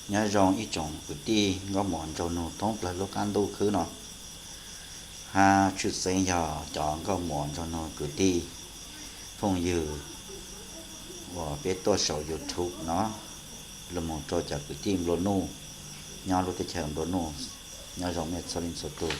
Nyob zoo ib tsoom kwv tij nkauj muam nraug nug thoob plaws lub qab ntuj khwb no, hab tshwj xeeb yog cov nkauj muam nraug nug kwv tij phooj ywg uas peb tuaj saum YouTube no, los mus rau cov kwv tij nplua nuj nyob lub teb chaws nplua nuj, nyob zoo mej txhua leej txhua tug.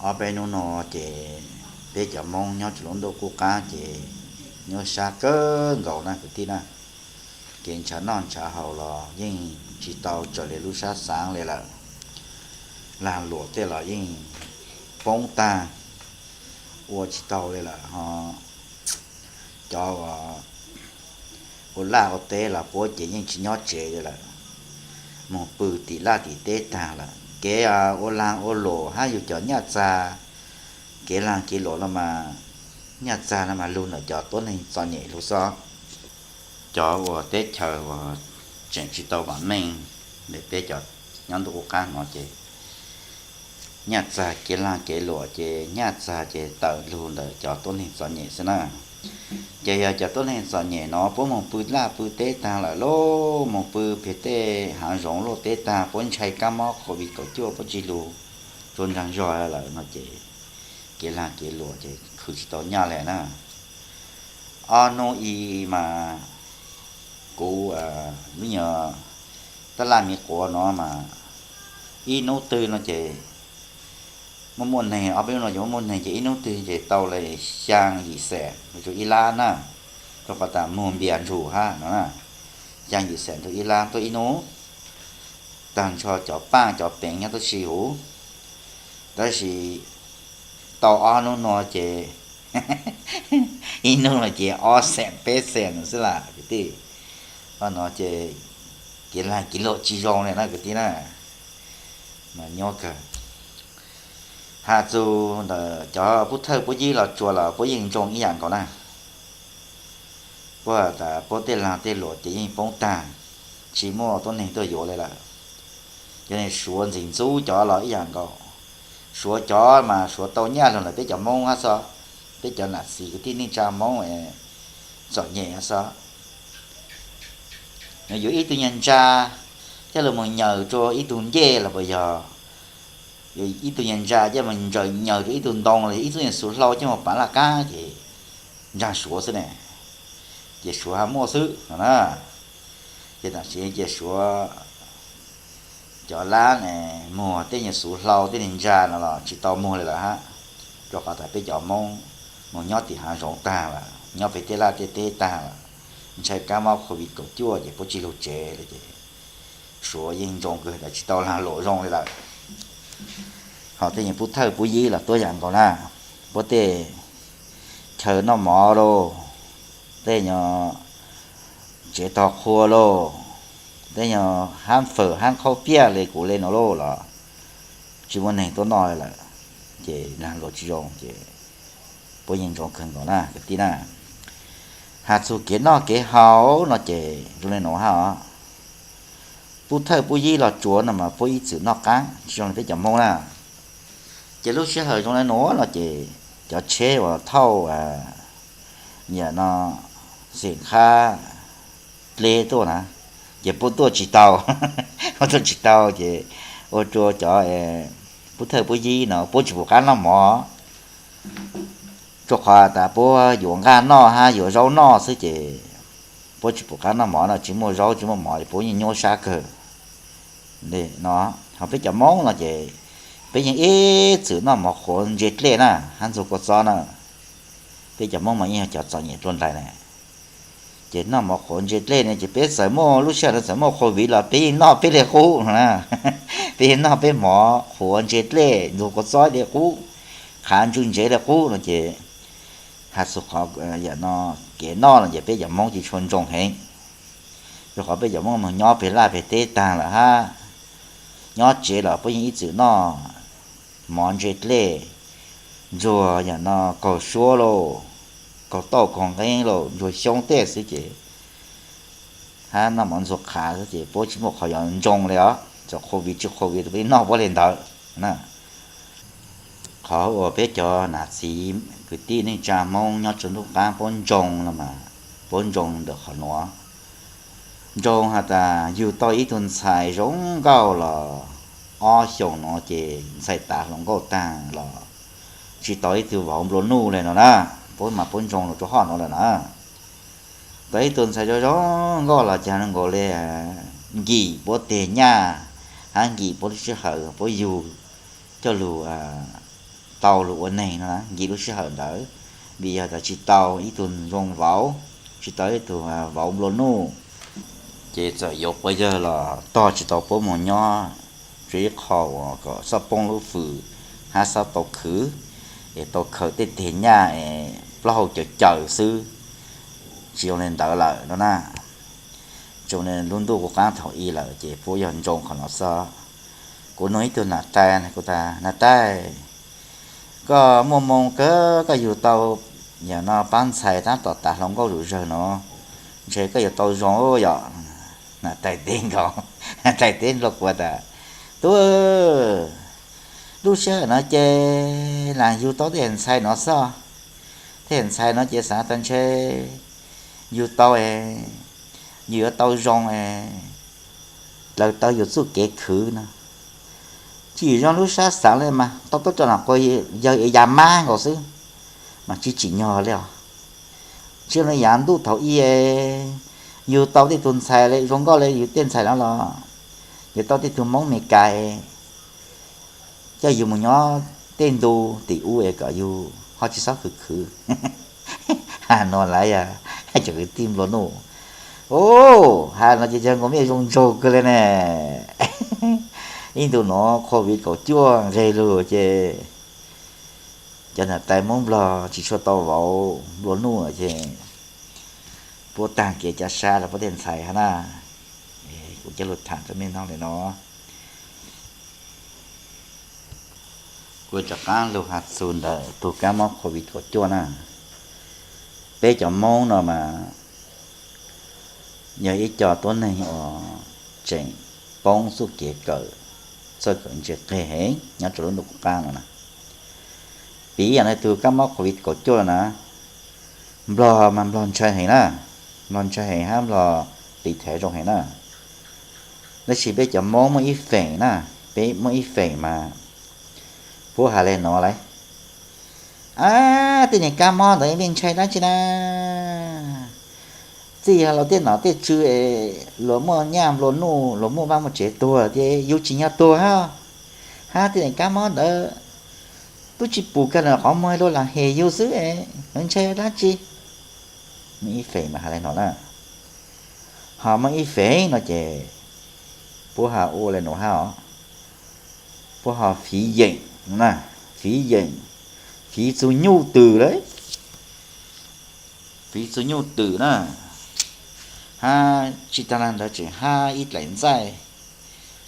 Ob peb hnub no ces peb cov Hmoob nyob rau lub ntuj qub qab ces nyuaj sab kawg nkaus na kwv tij na. Kev ntshaw noj ntshaw haus los yeej tsis tau raws li lub sab xaav li lawm. Lag luam tej los yeej poob tag, ua tsis tau li lawm ho. Cov ua laj ua teb los puab ces yeej tsis nyob tsev li lawm, moog pw tim laj tim teb tag lawm. Kev ua lag ua luam hab yug cov nyaj txag, kev lag kev luam no mas, nyaj txag no mas lug ntawm cov tuab neeg txom nyem lug xwb. Cov uas teb chaws uas tseem tsis tau vam meej li peb cov nyob ntuj qub qab no ces nyaj txag kev lag kev luam ces nyaj txag ces tawm lug ntawm cov tuab neeg txom nyem xwb na. Ces yog cov tuab neeg txom nyem no puab moog pw laj pw teb tag lawm lauj, moog pw peg tej haav zoov luaj teb tag, puab ntshai kab mob COVID kaum cuaj puab tsis lug rua nraag zog lawm no ces kev lag kev luam ces khwv tsis tau nyaj li na. Ob hnub i mas kuv lub nyuag tab laj miv quav no mas ib hnub twg no ces muaj muaj neeg, ob peb hnub no ces muaj muaj neeg ces ib hnub twg ces tau li xyaa yim xees rua ib lab na, rua qhov tas muag npias ntsug hab no na. Xyaa yim xees rua ib lab tuaj ib hnub, tag nrho cov paaj cov peev nyob tuab si huv. Tab sis tau ob hnub no ces ib hnub no ces ob xees peb xees xwb lam kwv tij. Ob no ces kev lag kev luam tsis zoo li na kwv tij na. Mas nyuaj kawg. Has txug ntawm cov pub thawj pub yib Los Tsuas los puab yeej ntsoog ib yam nkaus na. Puab has tas puab tej lag tej luam ces yeej poob tag, tsis muaj tuab neeg tuaj yuav li lawm. Cov neeg Suav ntxim ntxub cov los ib yam nkaus. Suav cov mas Suav tau nyaj lug ntawm peb cov Hmoob hab xwb, peb cov nam txiv kwv tij neej tsa Hmoob txom nyem hab xwb. Yuav ib tug nyuag ntsa coj lug moog nyaws rua ib tug ncej los puas yog, yuav ib tug nyuag ntsa coj moog nyaws rua ib tug ntoo los yog ib tug nyuag xuv hlau coj moog pav laj kab ces ntsaag Suav xwb ne. Ces Suav hab muaj xwb no na. Ces tam sim ces Suav cov lab muag tej nyuag xuv hlau tej nyuag ntsa no los tsis tau muag li lawm hab, rua qhov tas peb cov Hmoob moog nyob tim haav zoov tag lawm, nyob pem tej laj tej teb tag lawm, ntshai kab mob COVID kaum cuaj ces puab tsis lug tsev li ces Suav yeej ntsoog kawg tas tsis tau lag luam zoo li lawm. Ho tej nyuag pub thawj pub yib los tuab yam nkaus na, puab tej chaw noj mov lauj, tej nyuag tsev tog qhua lauj, tej nyuag hab fawm hab khaub piaj li kuv le nuav lauj los tsis muaj neeg tuaj noj li lawm, ces lag luam tsis zoo ces puab yeej ntsoog kawg nkaus na kwv tij na. Has txug kev noj kev haus no ces zoo le nuav hab os. Pub thawj pub yib Los Tsuas no mas puab ib txwm noj qaab tsis zoo li peb cov Hmoob na. Ces lub sij hawm zoo le nuav no ces cov tsheb uas thauj yam no xeem qhab dleb tuaj na, ces puab tuaj tsis tau, puab tuaj tsis tau ces ua rua cov pub thawj pub yib no puab tsis pum qab noj mov, rua qhov tas puab yuav nqaj noj hab yuav zaub noj xwb ces puab tsis pum qab noj mov no, tsis muaj zaub tsis muaj mov ces puab yeej nyuaj sab kawg. No, ho peb cov Moob no ces peb yeej ib txwm noj mov qhuav ntse dlej na hab ntxuag kua txob na. Peb cov Moob mas yeej yog cov txom nyem dlua ntais na. Ces noj mov qhuav ntse dlej ne ces peb txawm muaj lub sij hawm no txawm muaj COVID los peb yeej noj peb li qub no na. Peb yeej noj peb mov qhuav ntse dlej ntxuag kua txob li qub, qhav ntswg ntsev li qub no ces has txug qhov yam no kev noj no ces peb cov Moob ces tshua ntsoog heev. Rua qhov peb cov Moob moog nyob peg laj peg teb taag lawm hab, nyob tsev los puab yeej ib txwm noj mov ntse dlej, ntxuag yam no kaug suab lauj, kaug tauj kaug nqeeb lauj, ntxuag xyoob tej xwb ces, hab noj mov ntxuag qhav xwb ces puab tsis muaj qhov yuav ntsoog li os. Txawm COVID tsis COVID puab yeej noj puab li ntawd na. Qhov uas peb cov nam txiv kwv tij neej tsa Moob nyob tsaus ntuj qaab puab ntsoog no mas puab ntsoog ntawm qhov nuav. Ntsoo has tas yug tau ib tug ntxhais zoo nkauj los ob xyoos no ces ntxhais tav hluas nkauj tag los tsis tau ib tug vauv nplua nuj li no na. Puab mas puab ntsoo los rau hom no lawm na. Tau ib tug ntxhais zoo zoo nkauj los caag zoo nkaus li nkim puab teg nyaj hab nkim puab lub sij hawm puab yug coj lug tau lug ua neeg no na, nkim lub sij hawm ntawd, vim yog tas tsis tau ib tug zoo vauv, tsis tau ib tug vauv nplua nuj, ces txawm yuav quas yawg los tog tsis tau puab moog nyob, tsuas ib qho uas kom xob poob lub fwm hab xob tau khwv, es tau khaws tej teg nyaj es plaub hau caws caws xwb, tsis zoo li ntawd lawm no na. Tsis zoo li lub ntuj qub qaab thaum ub lawm ces puab yog ntsoo qhov no xwb. Kuv nug ib tug nam tais, kuv tas nam tais, koj muaj moo kawg koj yug tau yam no paab ntxhais tab tom tav hluas nkauj zom zawg no, ntshe koj yuav tau zoo yom. Nam tais teb nkaus, nam tais teb nrug kuv tas, tub, lub sij hawm no ces lam yug tau tej ntxhais no xwb. Tej ntxhais no ces xaav tas ntshe yug tau, yug yuav tau zoo, lawv tau yug txuj kev khwv no. Tsis zoo lub sab xaav li mas tau tuab rau nam quas yawg es ya mab nkaus xwb, mas tsis tsim nyog li os. Tsis zoo li yav ntuj thaum ub, yug tau tej tug ntxhais zoo nkauj li yug tej ntxhais no los yuav tau tej tug Moob Amelikas coj yug mus nyob tej ntu tim ub es kom yug ho tsis xob khwv khwv. Has no lawm yog cov kwv tij nplua nuj. Ub, has no ces yawg nkaus mej zoo nraug kawg li ne. Ib ntu no covid kaum cuaj nqeg lug ces cov nam tais Moob Nplog tsis tshua tau vauv nplua nuj ces puab taag kev ca sab rau puab tej ntxhais hab na. Kuv coj lug tham rau mej noog li no. Kuv rov qaab lug has txug ntawm tug kab mob covid kaum cuaj na. Peb cov Moob no mas yog ib co tuab neeg uas tseem poob txuj kev kawm, txawj kawm ntse qeg heev nyob rau lub ntuj qub qaab no na. Piv yam le tug kab mob covid kaum cuaj na, Nplog mas Nplog ntshai heev na, Nplog ntshai heev hab Nplog tiv thaiv zoo heev na. Tab sis peb cov Moob muaj ib feem na, peb muaj ib feem mas puab has le no lawm, ab, tej niag kab mob ntawd mej ntshai dab tsi na? Txij yog luag tej nom tej tswv, luag muaj nyaj nplua nuj, luag muaj vaj muaj tsev tuag ces yus tsim nyog tuag hab, hab tej niag kab mob ntawd tub tsi pum kag lawm qhov muag luag lam hem yus xwb, ntshai dab tsi? Muaj ib feem mas has le no na. Ho muaj ib feem no ces puab ho ua le no hab os, puab ho fiv yeem na, fiv yeem, fiv txug nyuj twm lawm, fiv txug nyuj twm na, hab tsi taag le ntawd tseem hab ib dlaim ntxaij,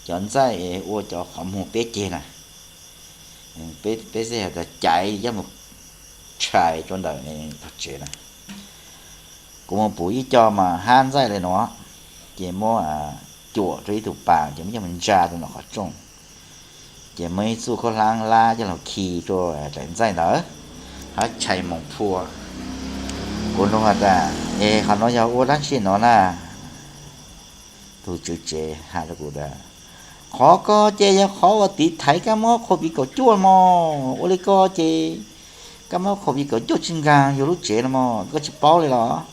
cov ntxaij ua cov qhov muag peb ceg na, peb xav has tas caiv coj mus tshais rau ntawm tog tsev na. Kuv mus pum ib co mas hab ntxaij le no, ces muab cuam rau ib tug pas ces muab coj mus ntsa rau ntawm qhov rooj, ces muab ib txuj khaub hlaab lab coj los khi rau dlaim ntxaij ntawd, hab tshais moos phua. Kuv nug has tas, es qhov no yog ua dab tsi no na? Tug tswv tsev has rau kuv tas, qhov ko ces yog qhov uas tiv thaiv kab mob covid kaum cuaj mog. Ua li ko ces kab mob covid kaum cuaj tsi nkaag yug lub tsev no mog, koj tsi paub li los?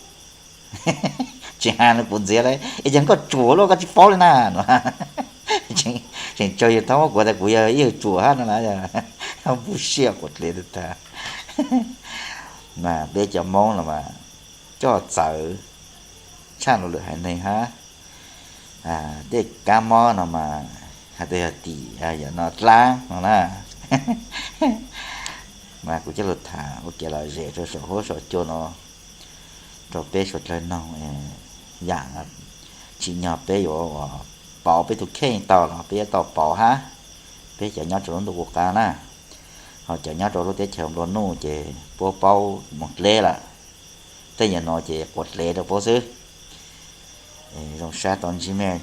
Tseem has rau kuv ntxiv le, es yog koj tsuam luaj koj tsi paub li na no. Tseem tsaug yawg Thoob muab kuv tas kuv yog ib yawg tsuam hab no na, npuj siab quav dlev tag. Mas peb cov Moob los mas coj txawv tshaj luag lwm haiv neeg hab. Tej kab mob no mas has tas yog tim yam no dlaab no na. Mas kuv coj lug tham ua kev lom zem rau saum huab saum cua no rau peb suav dlawg noog, yam tsim nyog peb yuav pauv peb tug kheej tau los peb yuav tau pauv hab, peb cov nyob rau lub ntuj qub qaab na. Ho cov nyob rau lub teb chaws nplua nuj ces puab paub moog dleb lawm, tej yam no ces quav dlev rau puab xwb. Zoo sab tau ntsib mej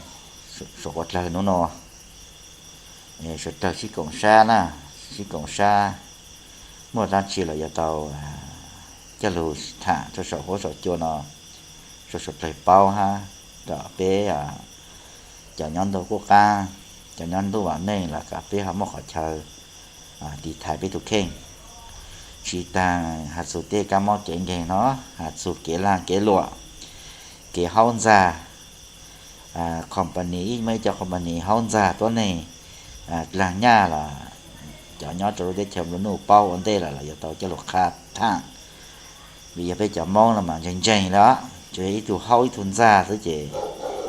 suav dlawg nub no, suav dlawg sib koom sab na, sib koom sab, muaj dlaab tsi los yuav tau coj lug tham rau saum huab saum cua no rau suav dlawg paub hab kom peb cov nyob ntuj qub qab, cov nyob ntuj vam meej los kom peb ho muaj qhov chaw tiv thaiv peb tus kheej. Tsis tas has txug tej kab mob kev nkeeg no, has txug kev laag kev luam, kev haub ntxag, company ib muaj ib co company haub ntxag tuab neeg laag nyaj los cov nyob rau lub teb chaws nplua nuj paub ua ntej lawm los yuav tau coj lug qha thaam. Vim yog peb cov Moob no mas ntseeg ntseeg li os, tsuas yog ib tug haub ib tug ntxag xwb ces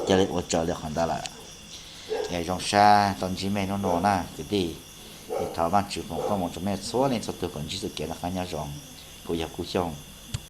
ca le ua raws li qhov ntawd lawm. Es zoo sab tau ntsib mej hnub no na kwv tij, es thov Vaajtswv foom koob moov rau mej txhua leej txhua tug kom ntsib txuj kev noj qab nyob zoo, kuj yog Kuj Xyooj